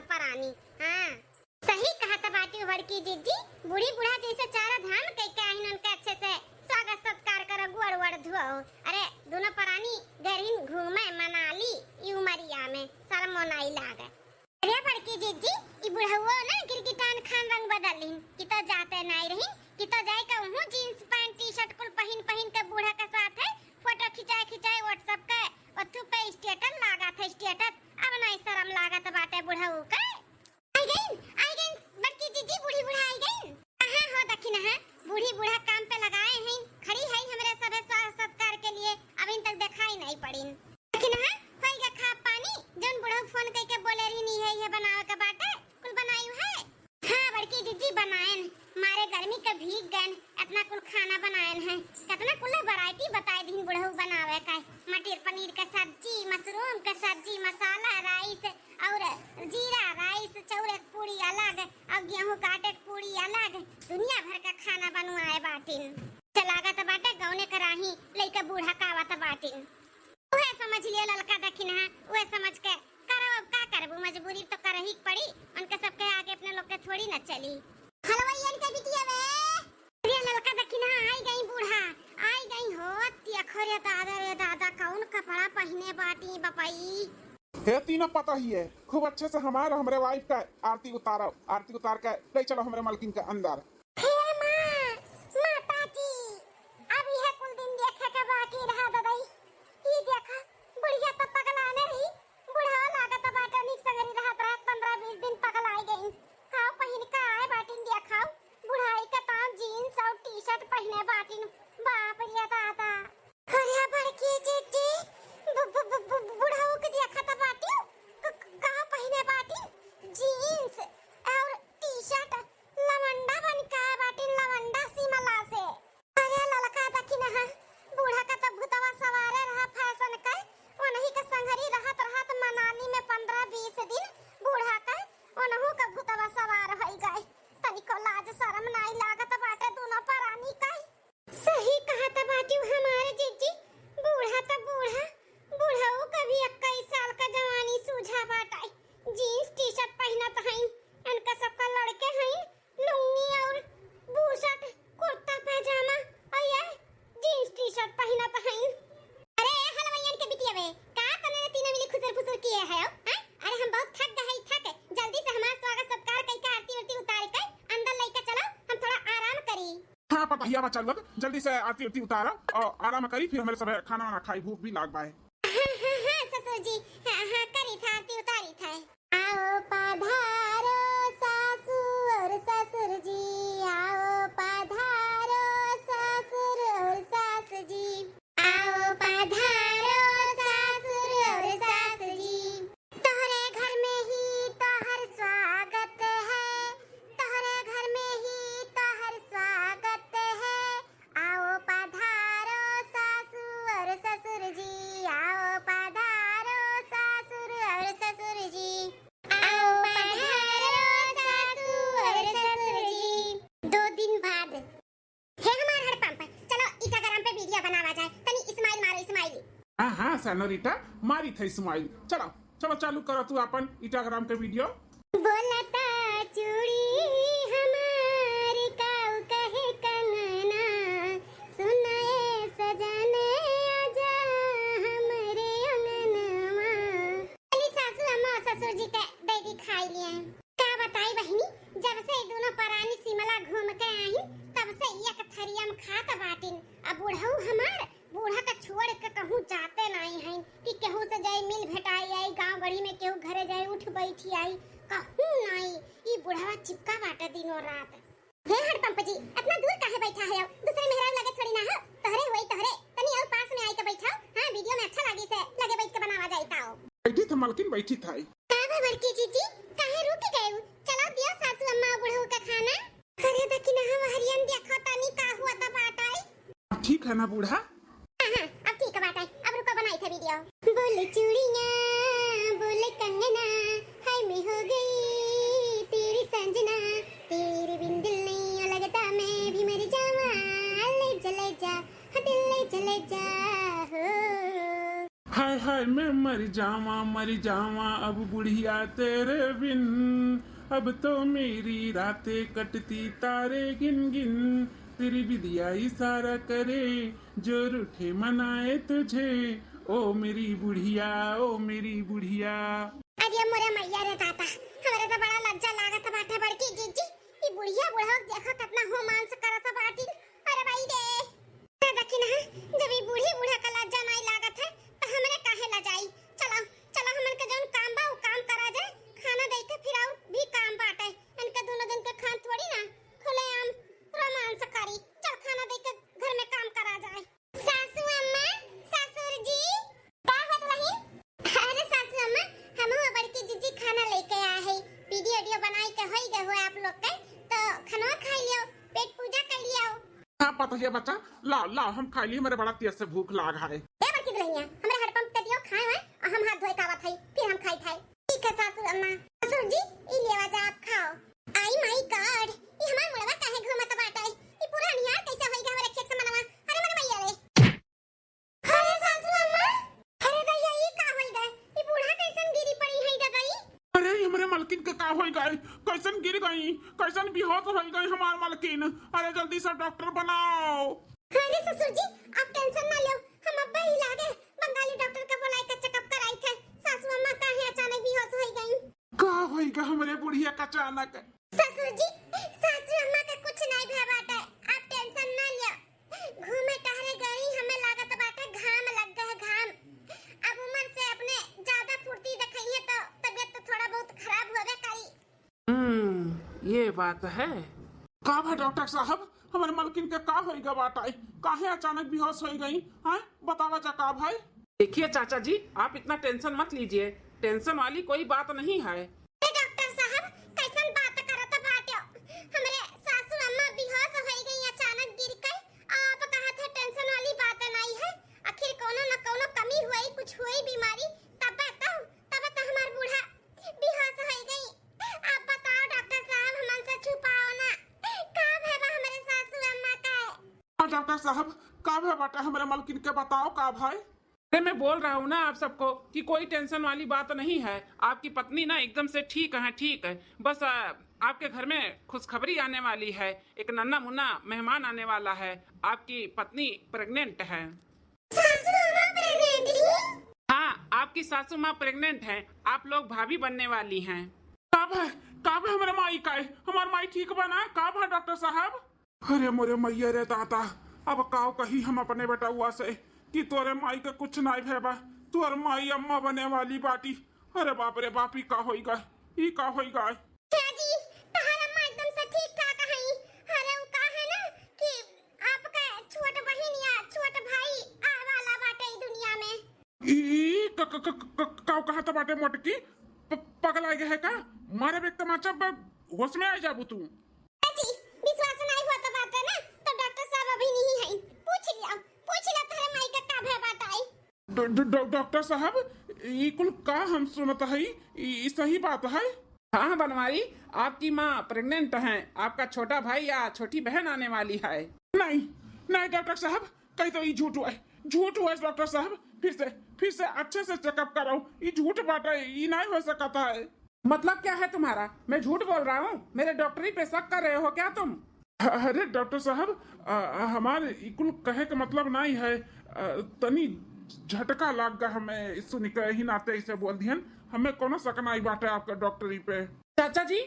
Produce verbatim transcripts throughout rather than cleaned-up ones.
परानी। हाँ, सही कहत बाटी बड़की जिज्जी, बूढ़ी बूढ़ा जैसे चारा धाम कइके आहिन, उनके अच्छे से स्वागत सत्कार करो, गोड़ वोड़ धुआओ। अरे, दुनो परानी गरीन घूमे मनाली, ई उमरिया में शर्मो नाई लागे। अरे बड़की जिज्जी, ई बुढ़उओ ना गिरगिटान खान रंग बदल लिहिन, कि तो जाते नाई रहिन, कि तो जाए के उहू jeans pant T-shirt कुल पहिन पहिन के बूढ़ा के साथ है फोटो खिंचाए खिंचाए WhatsApp के ओथू पे status लागत है, status। अब नाई शरम लागत बाटे बुढ़ऊ के। आई गईन, आई गईन बड़की जिज्जी, बूढ़ी बूढ़ा आई गईन। कहाँ हो दखिनहा, बूढ़ी बूढ़ा काम पे लगाए हैं, खड़ी है हमरे सभे स्वागत सत्कार के लिए, अभी तक देखाई नाई पड़ीन। दखिनहा, होई गा खा पानी, जौन बुढ़ऊ फोन कइके बोले रही नी है, ये बनावे के बाटे, कुल बनायू है? हाँ बड़की जिज्जी बनाएन, मारे गर्मी के भीग गएन, इतना कुल खाना बनाएन है, कितना कुल variety बताए दीन बुढ़ऊ बनावे का, मटर पनीर के सब्जी, mushroom के सब्जी, मसाला rice और जीरा rice, चाउर के पूड़ी अलग और गेहूं के आटे के पूड़ी अलग, दुनिया भर का खाना बनवाए बाटिन। चलागत बाटे गौने कराही, लइका बूढ़ा कावत बाटिन। उहे समझ लियो ललका दखिनहा, उहे समझ के करो, अब का करबू, मजबूरी तो करही के पड़ी, उनके सबके आगे अपने लोग के थोड़ी न चली। हलवाइयन के बिटिया बे। अरे ललका दखिनहा, आई गई बूढ़ा, आई गई हो। तिया खरे दादा रे दादा, कौन कपड़ा पहिने बाटी बपई। हे तीनों पतोहिए, खूब अच्छे से हमार हमरे wife का आरती उतारो, आरती उतार के ले चलो हमरे मलकिन के अंदर। हे माँ, माता जी, अब यह कुल दिन देखे के बाकी रहा ददई। ई देखा, बुढ़िया तो पगलाने रही, बुढ़वा लागत बाटे निक संगरी रहत रहत पन्द्रह बीस दिन पगलाई गई। का पहिन के आए बाटिन देखाओ, बुढ़ाई के ताम jeans और T-shirt पहिने बाटिन। बाप रे दादा। अरे बड़की जिज्जी, बु-, बु-, बु-, बु-, बुढ़ऊ के देखत बाटिन, क-, क-, का पहिने बाटिन? Jeans और T-shirt। लवंडा बन के आए बाटिन, लवंडा सिमला से। अरे ललका दखिनहा, बूढ़ा का तो भूतवा सवारे रहा fashion के, उन्हीं के संगरी रहत रहत मनाली में पन्द्रह बीस दिन बूढ़ा के, उनहू का भूतवा सवार होई गए। तनिको लाज शरम नाई लागत बाटे दुनो परानी का। सही कहत बाटिउ हमार जिज्जी, बूढ़ा त बूढ़ा, बुढ़ऊ का भी इक्कीस साल का जवानी सूझा बाटे। Jeans T-shirt पहिनत हईन, इनका सबका लड़के हईन, लुंगी और बुशर्ट, कुर्ता पैजामा, और ये jeans T-shirt पहिनत हईन। अरे ए हलवाइयन के बिटिया बे, का तने तीनों मिली खुसुर फुसुर किए है, हैं? अरे हम बहुत थक गए हई, थक। जल्दी से हमार स्वागत सत्कार कई के आरती उरती उतार के अंदर लेके चलो, हम थोड़ा आराम करी। हाँ पतोहिया बा, चल अब जल्दी से आरती उरती उतारा और आराम करी, फिर हमरे सब खाना वाना खाई, भूख भी लाग बाय। हाँ, हाँ, हाँ, ससुर जी, हाँ, हाँ, करी था, आरती उतारी था। आओ पधारो सासू और ससुर जी, आओ पधारो ससुर और सास जी। आओ पधारो सासुर और सास जी। तोहरे घर में ही तोहर स्वागत है, तोहरे घर में ही तोहर स्वागत है। आओ पधारो सासू और ससुर जी, आओ पधारो सासुर और ससुर जी। आओ पधारो सासू और ससुर जी। दो दिन बाद। हे हमार हड़पंप, चलो Instagram पे video बनावा जाए, तनी smile मारो, smile। हाँ हाँ सेनोरिटा, मारी थे smile। चलो चलो चालू करो तू अपन Instagram के video। बोलता चूड़ी हमार काऊ कहे कंगना, सुनाए सजने आजा हमरे अंगनवा। चली सासू अम्मा ससुर जी के दे दी खाई लिए। का बताई बहिनी, जब से ई दुनो परानी सिमला घूम के आइन, तब से एक थरिया में खात बाटिन। अब बुढ़ऊ हमार बूढ़ा के छोड़ के कहूँ जाते नाई हईन कि केहू से जाई मिल भेटाई आई, गाँव गढ़ी में केहू घरे जाई उठ बैठी आई, कहूँ नाई। ई बुढ़वा चिपका बाटे दिनों रात। हे हड़पंप जी, इतना दूर काहे बैठा है? दूसरे मेहरारू लगे थोड़ी ना हो, तोहरे होई तोहरे। तनी और पास में आई के बैठाओ। हाँ, video में अच्छा लागी से लगे बैठ के बनावा जाई ताओ। बैठी थे मलकिन, बैठी थे। का बा बड़की जीजी, काहे रुक गए? चलो दियो सासू अम्मा बुढ़ऊ का खाना। अरे दखिनहा, हरियन देखो तनी का हुआ त बाटाई। अब ठीक है ना बूढ़ा? हाँ, हाँ, अब ठीक बाटाई। अब रुको बनाई थे video। बोल चूड़ियाँ, बोल कंगना, हाय मैं हो गई तेरी संजना, तेरे बिन दिल नहीं लगता, मैं भी मर जावा, ले जा, ले जा, हाँ दिल ले जा, ले जा, हो। हाय हाय मैं मर जावा, मर जावा अब बुढ़िया तेरे बिन। अब तो मेरी रातें कटती तारे गिन गिन। तेरी बिंदिया इशारा करे जो रूठे मनाए तुझे। ओ मेरी बुढ़िया, ओ मेरी बुढ़िया। अरे मोरे मैया रे दादा, हमरे तो बड़ा लज्जा लागत बाटे बड़की जीजी। ई बुढ़िया बुढ़ऊ देखा कितना रोमांस करत बाटी। अरे भाई रे, ए दखिनहा, जब ई बूढ़ी बूढ़ा का लज्जा नाई लागत है, त हमरे काहे लजाई? चला, चला, हमन के जौन काम बा, उ काम करा जाए। खाना दे के फिर और भी काम बाटे। इनके दोनों दिन के खान थोड़ी ना खुलेआम रोमांस करी। चल, खाना दे के घर में काम करा जाए। सासू अम्मा, ससुर जी, का होत बहिन? अरे सासू अम्मा, हमहू बड़की जीजी खाना लेके आए है। वीडियो वीडियो बनाई के होई गए हो आप लोग के, तो खाना खाई लियो, पेट पूजा कर लियो। हाँ, पतोहिया बच्चा, लाओ, लाओ, हम खाई ली, हमरे बड़ा तेज से भूख लाग है। ए बड़की दुल्हनिया, हमरे हड़पंप के दियो, खाए वाए, और हम हाथ धोए के आवत है, फिर हम खाई खाए। ठीक है सासू अम्मा। ससुर जी, ई लेवा जा, आप खाओ। आई माय गॉड, ई हमार मुड़वा काहे घूमत बाटे? ई पूरा निहार कैसे होई गए हमरे खेत से मनवा? अरे मन मैया रे। अरे सासू अम्मा, अरे दैया, ई का होई गए? ई बूढ़ा कैसन गिरी पड़ी है ददाई? अरे, ई हमरे मलकिन के का होई गए? कैसन गिर गई? कैसन बेहोश होई गई हमार मलकिन? अरे, जल्दी से डॉक्टर बनाओ। अरे ससुर जी, आप टेंशन ना लो, हम अब्बे ही लागे बंगाली डॉक्टर के बुलाई के चेकअप कराई थे। सासू अम्मा काहे अचानक बेहोश होई गई? का होई गए हमरे बुढ़िया का अचानक? ससुर जी, सासू अम्मा के कुछ नहीं भय बाटे, आप टेंशन ना लियो। घूमे टहरे गई, हमें लागत बाटे घाम लग गए, घाम। अब उम्र से अपने ज्यादा फुर्ती दिखाइए तो तबीयत तो थोड़ा बहुत खराब होबे करी। हम्म, ये बात है। का भा डॉक्टर साहब, हमरे मलकिन के का होई गा बाटे? काहे अचानक बेहोश होई गई? हैं, बतावा जा का भाई? देखिए चाचा जी, आप इतना टेंशन मत लीजिए, टेंशन वाली कोई बात नहीं है। ए डॉक्टर साहब, कैसन बात करत बाट्यो? हमरे सासू अम्मा बेहोश होई गई अचानक गिर के, आ आप कहत है टेंशन वाली बात नहीं है। आखिर कोनो न कोनो कमी हुई, कुछ हुई बीमारी, तब तो, तब तो हमार बूढ़ा बेहोश होई गई। आप बताओ डॉक्टर साहब, हमन से छुपाओ ना, का भय बा हमरे सासू अम्मा का? हाँ डॉक्टर साहब, का भय बाटे हमरे मलकिन के, बताओ का भाई? अरे मैं बोल रहा हूँ ना आप सबको कि कोई टेंशन वाली बात नहीं है। आपकी पत्नी ना एकदम से ठीक है, ठीक है। बस आ, आपके घर में खुशखबरी आने वाली है, एक नन्ना मुन्ना मेहमान आने वाला है। आपकी पत्नी प्रेग्नेंट है। सासू अम्मा प्रेग्नेंट ही? हाँ, आपकी सासू माँ प्रेग्नेंट है, आप लोग भाभी बनने वाली हैं। का भा, का भा हमरे माई का है? हमार माई ठीक बा ना? का भा डॉक्टर साहब? अरे मोरे मैया रे दादा, अब काव कही हम अपने बेटउआ से कि तोरे माई के कुछ नाई भय बा, तोर माई अम्मा बने वाली बाटी। अरे बाप रे बाप, ई का होई गा, ई का होई गा? क्या जी, तहार अम्मा एकदम से ठीक ठाक हई। अरे उ का है ना कि आपका छोट बहिन या छोट भाई आ वाला बाटे ई दुनिया में। ई क-, क-, क-, क-, का कहत बाटे मोटकी? प-, पगला गए है का? मारे एक तमाचा, ब-, होश में आ जाबू तू। जी, विश्वास नहीं होत बाटे ना, तो डॉक्टर साहब अभी नहीं है। पूछ लिया, पूछ लिया तोहरे माई के का भय बाटे। ड-, ड-, ड-, डॉक्टर साहब, ई कुल का हम सुनत हई, ई, ई सही बात है? हाँ, हाँ, बनवारी, आपकी माँ प्रेग्नेंट हैं, आपका छोटा भाई या छोटी बहन आने वाली है। नहीं, नहीं डॉक्टर साहब, कहीं तो ई झूठ हुआ है, झूठ हुआ है डॉक्टर साहब। फिर से, फिर से अच्छे से चेकअप कराओ, ई झूठ बाटे, ई नहीं हो सकता है। मतलब क्या है तुम्हारा? मैं झूठ बोल रहा हूँ? मेरे डॉक्टरी पे शक कर रहे हो क्या तुम? अरे डॉक्टर साहब, अ, अ, हमार ई कुल कहे के मतलब नहीं है, अ, तनी झटका लाग गा हमें, सुन के ही नाते ऐसे बोल दिहन। हमें कोनो शक नहीं बाटे आपका डॉक्टरी पे। चाचा जी।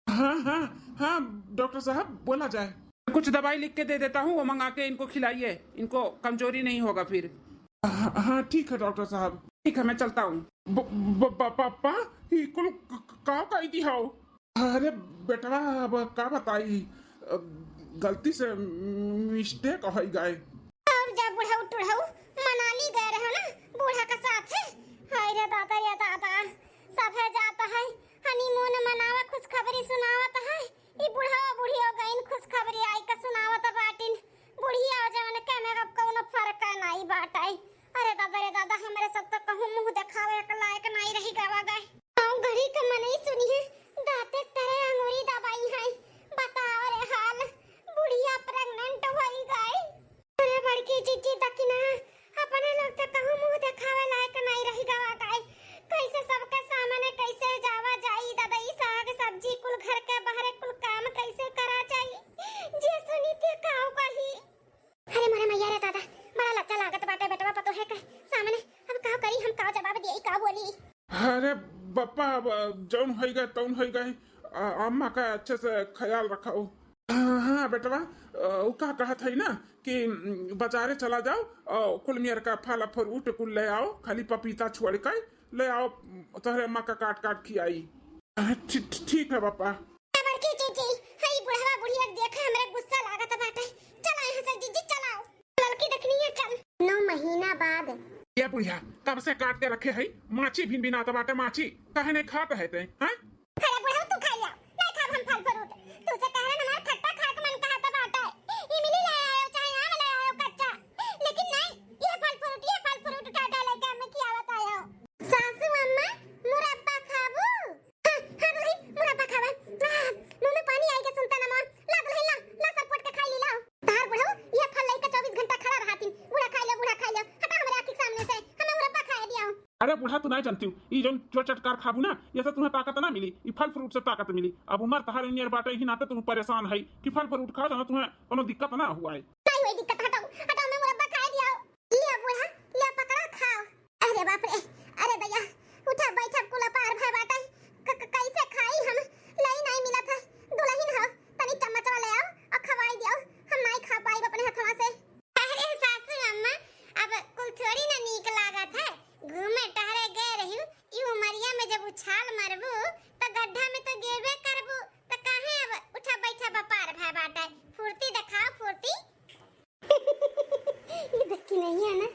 हाँ, हाँ, हाँ, डॉक्टर साहब, बोला जाए। कुछ दवाई लिख के दे देता हूँ, वो मंगा के इनको खिलाइए, इनको कमजोरी नहीं होगा फिर। हाँ, हाँ, ठीक है डॉक्टर साहब। ठीक है, मैं चलता हूँ। ब-, ब-, ब-, पापा, ई कुल क-, क-, का कह दी हो? अरे बेटवा, अब का बताई, अ, गलती से मिस्टेक हो गए। और जब बुढ़ऊ टुढ़ऊ मनाली गए रहो ना बूढ़ा के साथ है, हाय रे दादा, रे दादा, सब है जाता है, हनीमून मनावा, खुशखबरी सुनावत है, ई बुढ़वा बुढ़ियो गइन खुशखबरी आई का सुनावत बाटिन। बुढ़िया जवन के में अब कौनो फर्क नाई बाटे। अरे दादा रे दादा, हमरे सब तो कहूँ मुँह देखावे के लायक नाई रही गवा गए। गाँव घड़ी के मनई सुनिहे, दाँते तरे अंगूरी दबाई है। बताओ रे हाल, बुढ़िया प्रेग्नेंट होई गई। अरे बड़की जीजी दखिना, अरे बप्पा, अब जौन होइ गए तौन होइ गए। आ, अम्मा का अच्छे से ख्याल रखो। हाँ, हाँ बेटवा, अ, उ का कहत है ना कि, उम, बाजारे चला जाओ और कुल मेर का फल फ्रूट कुल ले आओ, खाली पपीता छोड़ के ले आओ, तोहरे अम्मा का काट काट खियाई। अ, ठी-, ठी-, ठीक है बप्पा। बड़की जीजी, हई बुढ़वा बुढ़िया के देखे हमरे गुस्सा लागत बाटे। चला यहाँ से जीजी, चलाओ। ललकी देखनी है, चल। नौ महीना बाद। ए बुढ़िया, कब से काट के रखे है, माछी भिन भिनात बाटे, माछी। काहे नहीं खात है ते, हैं? अरे बुढ़ऊ, तू खा लिया, नहीं खाब हम फल फ्रूट। तू से कह रहे हमार खट्टा खाए के मन कहत बाटे। इमली ले आयो, चाहे आम ले आयो कच्चा, लेकिन नहीं, ये फल फ्रूट, ये फल फ्रूट काटा लेके हमें खियावत आयो। सासू अम्मा, मुरब्बा खाबू? हाँ, हाँ दुल्हन, मुरब्बा खावा। आह, मुंह में पानी आई के सुनता ना माँ। ला दुल्हन, ला, ला सरपोट के खाई ली, लाओ। तार बुढ़ऊ, ये फल लइके चउबीस घंटा खड़ा रहतिन। बूढ़ा खाई लो, बूढ़ा खाई लो। हटा हमरे आँखी के सामने से, हमें मुरब्बा खाए दियाओ। अरे बूढ़ा, तू नहीं जानती हो, ई जौन चोर चटकार खाबू ना, ये से तुम्हें ताकत ना मिली, ई फल फ्रूट से ताकत मिली। अब उम्र तहार इनियर बाटे, ही नाते तुम परेशान है कि फल फ्रूट खा जाना, तुम्हें कोनो दिक्कत ना हुआ है। नहीं हुई दिक्कत, हटाओ, हटाओ, मैं मुरब्बा खाए दियाओ। लिया बूढ़ा, लिया पकड़ा, खाओ। अरे बाप रे, अरे दैया, उठा बैठा कुल अपार भय बाटे। क-, क-, कैसे खाई हम? लई नहीं मिलत है। दुल्हन हो, तनी चम्मचवा ले आओ और खवाई दियो। हम नहीं खा पाई अपने हथवा से। अरे सासू अम्मा, अब कुल थोड़ी ना नीक लागत है। घूमे टहरे गए रही, ई उमरिया में जब उछाल मारबू, तो गड्ढा में तो गिरबे करबू। तो काहे अब उठा बैठा बपार भय बाटे? फुर्ती दिखाओ, फुर्ती। ई देखी नहीं है ना,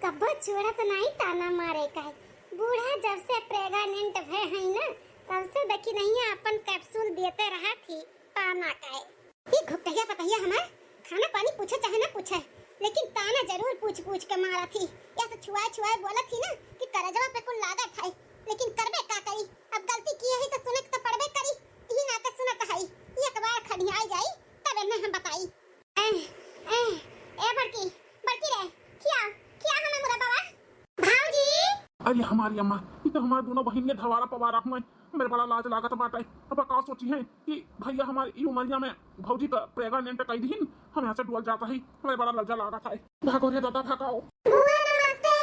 कब्बो छोड़त नहीं ताना मारे का है। बूढ़ा जब से प्रेग्नेंट भय है ना, तब से देखी नहीं है, अपन कैप्सूल देते रहा थी, ताना का है। ई घुपटहिया पतहिया हमार खाना पानी पूछे चाहे ना पूछे, लेकिन ताना जरूर पूछ पूछ के मारा थी। या तो छुआए छुआए बोला थी ना कि करजवा पे कुल लागत है, लेकिन करबे का करी, अब गलती की है तो सुने के तो पड़बे करी। यही नाते सुनत है, एक बार खड़ियाई जाई तब इन्हें हम बताई। ए, ए, ए बड़की, बड़की रे, खिया, खिया हमें मुरब्बा। भाऊजी। अरे हमारी अम्मा, ये तो हमारे दोनों बहिन ने धवारा पवारा हुए। मेरे बड़ा लाज लागत बाटे। अब का सोची है कि भैया हमारे ई उमरिया में भौजी तो प्रेग्नेंट कई दीन, हम यहाँ से डुअल जाता है। हमें बड़ा लज्जा लागत है। भागो रे दादा, भागो। बुआ नमस्ते।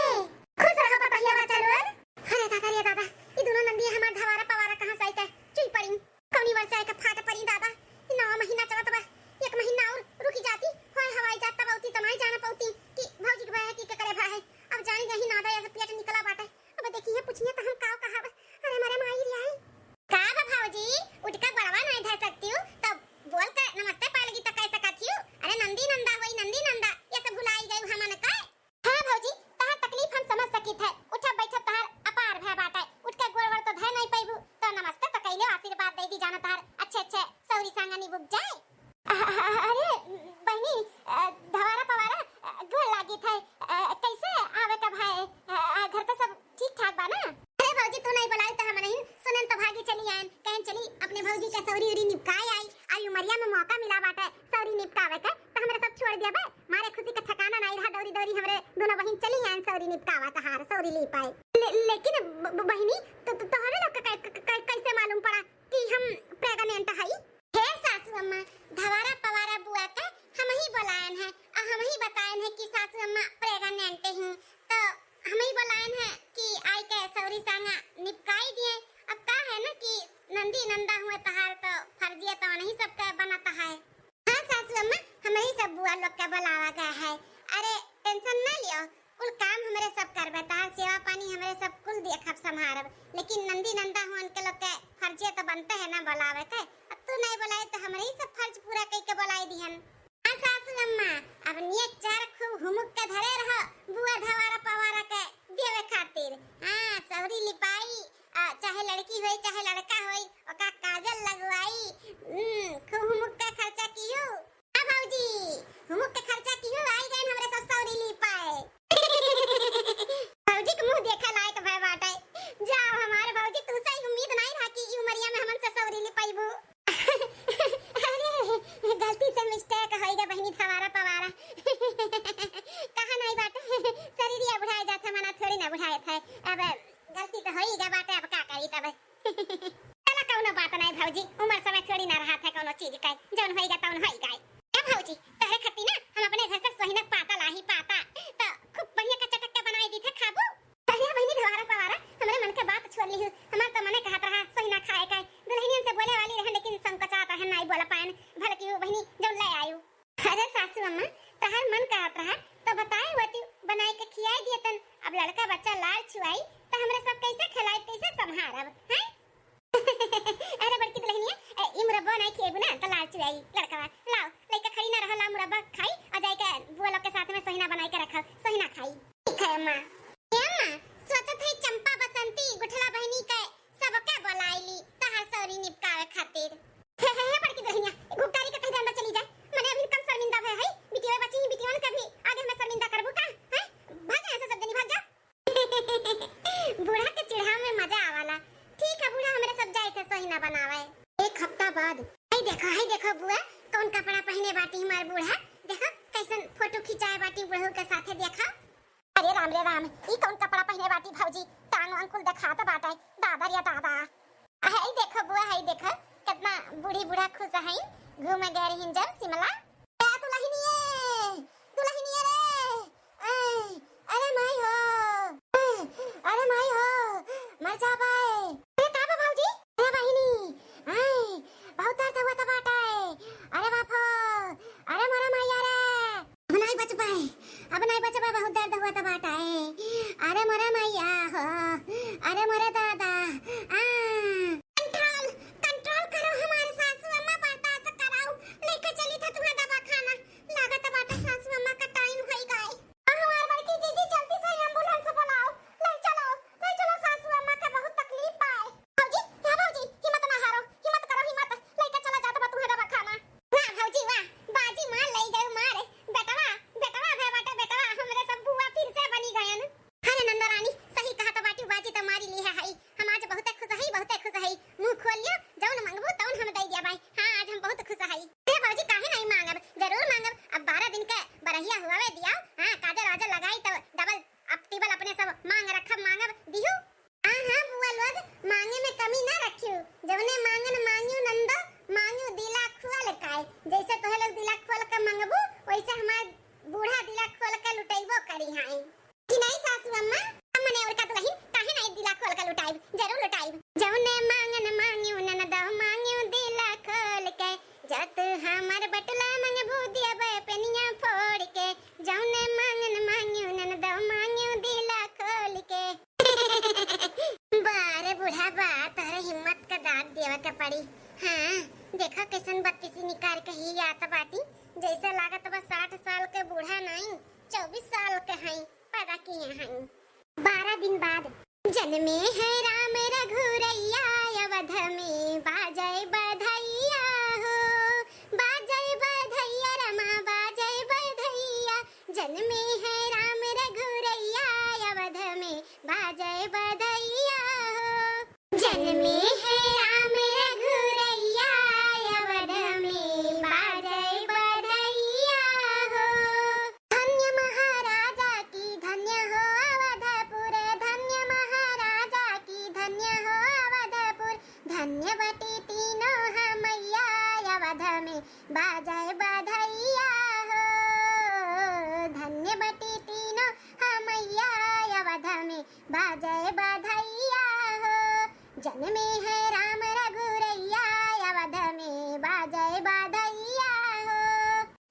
खुश रहो पतहिया बच्चा लोग। अरे दादा रे दादा, ई दोनों नंदी हमार धवारा पवारा कहाँ से आइते? चुई पड़ी। कौनी वर्षा एक फाट परी दादा, ई नवा महीना चलत बा, एक महीना और रुकी जाती, होए हवाई जात तब औती त नाई जान पौती कि भौजी के भाई है कि केकरे भाई है। अब जानी रही नादा या से पेट निकला बाटे, अब देखी है पूछिए त हम काव कहब। अरे मरे माई रे आई। का बा भौजी, उठका गोड़वा नाई धर सकती हूँ, तब बोल के नमस्ते पालगी त कह सकत ही हूँ। अरे नंदी नंदा होई, नंदी नंदा, ये सब भुलाई गई हमन का। हाँ भौजी, तहार तकलीफ हम समझ सकित है। उठब बैठब तहार अपार भय बाटे। उठ के गोड़ वोड़ तो धय नहीं पैबू, तो नमस्ते तो कैले आशीर्वाद दे दी जाना तहार अच्छे अच्छे सौरी सांगनी बुक जाए। अ-, अ-, अरे बहनी, अ, धवारा पवारा, अ, गोड़ लागित है। अ, कैसे आवे का भाई? अ, अ, घर पे सब ठीक ठाक बा ना? अरे भौजी, तू नहीं बुलाई तो हम नहीं सुनन तो भागी चली आयन। कहन चली अपने भौजी के सौरी उरी निपकाए आई। आई उमरिया में मौका मिला बाटे सौरी निपकावे के, तो हमरे सब छोड़ दिया बे। मारे खुशी का ठिकाना नहीं रहा, दौरी दौरी हमरे दोनों बहिन चली आयन सौरी निपकावा तहार, सौरी ली पाए। ले, लेकिन ब-, ब-, बहिनी, तो, तो, तोहरे लोग के कै-, कै-, कै-, कैसे मालूम पड़ा कि हम प्रेग्नेंट हई? हे सासू अम्मा, धवारा पवारा बुआ के हम ही बुलायन है, आ हम ही बतायन है कि सासू अम्मा प्रेग्नेंट ही, तो हम ही बुलायन है कि आई के सौरी सांगा निपकाई दिए। अब का है ना कि नंदी नंदा हुए तहार, तो फर्जिया तो नहीं सबके बनता है। हाँ सासू अम्मा, हमही सब बुआ लोग के बुलावा गया है। अरे टेंशन ना लियो, कुल काम हमरे सब करबे, तहार सेवा पानी हमरे सब कुल देखब संभारब, लेकिन नंदी नंदा हुअन के लोग के फर्जे तो बनते है ना बुलावे के। अब तू नहीं बुलाई तो हमरे ही सब फर्ज पूरा कई के बुलाई दिहन। हाँ सासू अम्मा, अब नियत चार खूब हुमुक के धरे रहो बुआ धवारा पवारा के देवे खातिर। हाँ, सौरी लिपाई, आ, चाहे लड़की होई चाहे लड़का होई, ओका काजल लगवाई, हम्म, खूब हुमुक के खर्चा कियो। हाँ भौजी, हुमुक के खर्चा कियो, आई गए हमरे सब सौरी ली पाए। भौजी के मुंह देखे लायक भय बाटे। जा हमारे भौजी, तू से ही उम्मीद नहीं रहा कि ई उमरिया में हमन से सौरी ली पाइबू। अरे, गलती से मिस्टेक होई गए बहनी, धवारा पवारा। कहा नहीं बाटे, लड़का बच्चा लार चुआई, त हमरे सब कैसे खिलाई, कैसे संभारब, हैं? अरे बड़की दुल्हनिया, ए, ई मुरब्बा नाई खिएबू ना, त लार चुआई लड़कवा। लाओ, लइका खड़ी ना रहो, लाओ मुरब्बा खाई और जाइके बुआ लोग के साथ में सोहिना बनाई के रखो, सोहिना खाई। ठीक है अम्मा। ए अम्मा, सोचत है चंपा बसंती गुठला बहिनी के सबके बोलाई ली तहार सौरी निपकावे खातिर। हे, हे, हे, बड़की दुल्हनिया, घुघटारी के कह दे अंदर चली जाए। मने अभी कम शर्मिंदा भय है, बिटिया बची, बिटियन के भी आगे में शर्मिंदा करबू का? हैं? भाग यहाँ से सब जनी, भाग जा। बूढ़ा के चिढ़ाव में मजा आवाला। ठीक है बूढ़ा, हमरे सब जाए थे सोहिना बनावे। एक हफ्ता बाद। हाय देखो, हाय देखो बुआ, कौन कपड़ा पहने बाटी हमार बूढ़ा। देखो कैसन फोटो खिंचाए बाटी बुढ़ऊ के साथे, देखो। अरे राम रे राम, ई कौन कपड़ा पहने बाटी भौजी? टांग वांग कुल देखात बाटे। दादा रे दादा। हाय देखो बुआ, हाय देखो, कितना बूढ़ी बूढ़ा खुश है। घूमे गए रही जब शिमला। ए दुल्हनिये, दुल्हनिये रे। ए, अरे माई हो। ए, अरे माई हो, मर जाबे। अरे का बा भौजी? अरे बहिनी, ए, बहुत दर्द हुआ त बाटे। अरे बाप हो, अरे मोरे मैया रे। अब नाई बचबे, अब नाई बचबे, बहुत दर्द हुआ त बाटे। अरे मोरे मैया हो, अरे मोरे दादा। आ। कंट्रोल, कंट्रोल करो हमारे सासू अम्मा, बर्दाश्त कराओ। लेके चली था तुम्हें दवाखाना। लागत बाटे सासू अम्मा का टाइम होई गए। आ हमार बड़की जीजी, जल्दी से एम्बुलेंस बुलाओ। ले चलो, ले चलो, सासू अम्मा के बहुत तकलीफ बा। भौजी, या भौजी, हिम्मत ना हारो, हिम्मत करो, हिम्मत। लेके चला जात बा तुम्हें दवाखाना। वाह भौजी वाह, बाजी मार ले गए मार। बेटवा, बेटवा भे बाटे बेटवा, हमरे सब बुआ फिर से बनी गयन। अरे नंदा रानी, सही कहत बाटी, बाजी त मारी ली है हई। हम आज बहुते खुश हई, बहुते खुश हई। मुंह खोल लियो, जौन मांगबू तौन हम दे दिया बाई। हाँ, आज हम बहुत खुश हई। अरे भौजी, काहे नहीं मांगब? जरूर मांगब। अब बारह दिन के बरहिया हुआवे दिया। हाँ, काजर वाजर लगाई तब डबल अप टिबल अपने सब मांग रखब, मांगब दिहू। हाँ, हाँ, बुआ लोग, मांगे में कमी ना रखियो। जवने मांगन मांगियो नंदो, मांगियो दिला खोल काए। जैसे तोहे लोग दिला खोल के मांगबू, वैसे हमार बूढ़ा दिला खोल के लुटैबो करी हैं। कि नहीं सासू अम्मा, हम मने और का दुल्हन, काहे नहीं दिला खोल के लुटाइब? जरूर लुटाइब। जौने मांगन मांगियो ननदो, मांगियो दिला खोल के, जा तू हमार बटुला मंगबू दिया बे पेनिया फोड़ के। जौने मांगन मांगियो ननदो, मांगियो दिला खोल के। बा रे बूढ़ा बा, तोहरे हिम्मत का दाद देवे के पड़ी। हाँ, देखा कैसन बत्तीसी निकाल के ही आत बाटी। जैसे लागत बा साठ साल के बूढ़ा नाई, चउबीस साल के हई, पैदा किए हई। बारह दिन बाद। जन्मे हैं राम रघुरैया, अवध में बाजै बधैया हो, बाजै बधैया रमा, बाजै बधैया। जन्मे हैं राम रघुरैया, अवध में बाजै बधैया हो। जन्मे हैं राम रघुरैया, अवध में बाजै बधैया हो। धन्य महाराजा की धन्य हो अवधपुर, धन्य महाराजा की धन्य हो अवधपुर। धन्य बटी तीनों हमैया, अवध में बाजै बधैया हो। धन्य बटी तीनों हमैया, अवध में बाजै बधैया हो। जन्मे हैं राम रघुरैया, अवध में बाजै बधैया हो।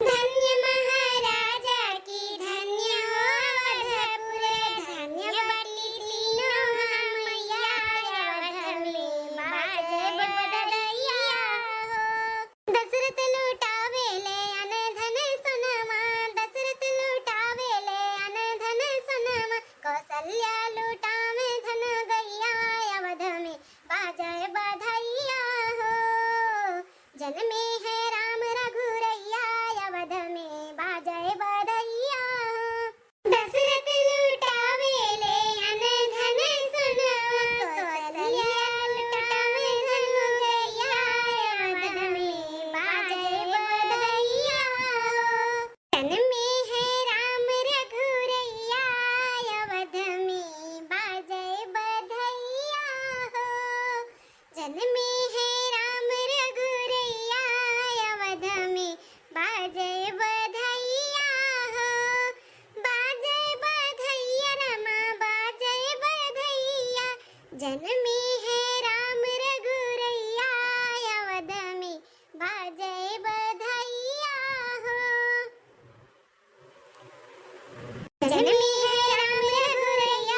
धन्य महाराजा की धन्य हो अवधपुर, धन्य बटी तीनों हमैया, अवध में बाजै बधैया हो। दशरथ लुटावे ले अन धन सोनवा, दशरथ लुटावे ले अन धन सोनवा, कौशल्या लुटावे धन गैया, अवध में बाजै बधैया हो। जन्मे हैं राम रघुरैया, अवध में बाजै बधैया हो। दशरथ लुटावे ले अन धन सोनवा, कौशल्या लुटावे धन गैया, अवध में बाजै बधैया हो। जन्मे हैं राम रघुरैया, अवध में बाजै बधैया हो। जन्मे हैं राम रघुरैया, अवध में बाजै बधैया हो। बाजै बधैया रमा, बाजै बधैया। जन्मे हैं राम रघुरैया, अवध में बाजै बधैया हो। जन्मे हैं राम रघुरैया,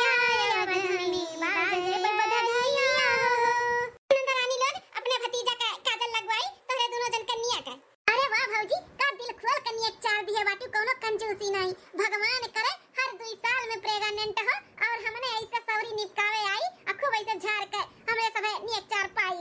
नहीं, भगवान करे हर दुई साल में प्रेग्नेंट हो और हमने ऐसे सौरी निपकावे आई, आ खूब ऐसे झाड़ के हमरे सभे नियचार पाई।